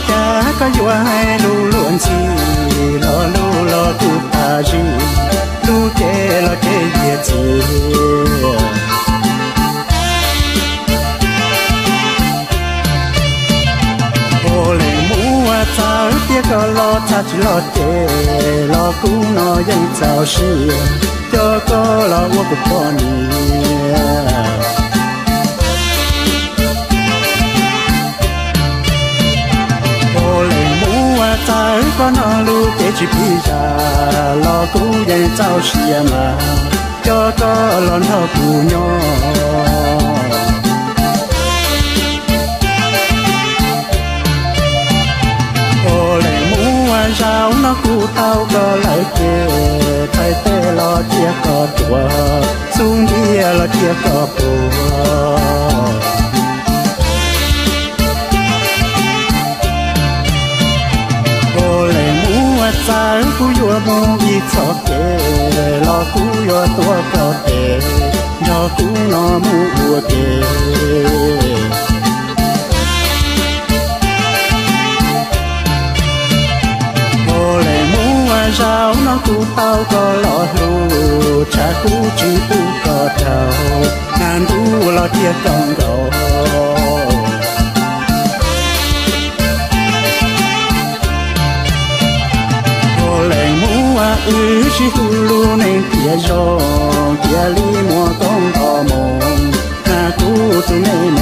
Cas koj yuav hais lus luag ntxhi, lo lus los kuj tas zis, lub cev los cev tiag tiag. Ua leej muab txawv tias koj los txhaj tsis los ces los kuv no yeej txaus siab coj koj los ua kuv poj niam. Ua leej muab txawv koj no lub cev tsis phim zam los kuv yeej txaus siab mas coj koj los nrog kuv nyob. Ua leej muab zaum no kuv tau koj lawm ces txhais tes los cia koj tuag, xub ntiag los cia koj puag. Ua leej muab txawv kuv yuav mus ib txoj kev los kuv yuav tuav koj tes nrog kuv no mus ua ke. Ua leej muab zaum no kuv tau koj los hlub, tshav kub tsis pub koj raug, nag ntuj los cia koj nkaus. Ua leej muab wb sib hlub lub neej tiav zoo, cia li muaj koob nto moo, nag kub tus neeg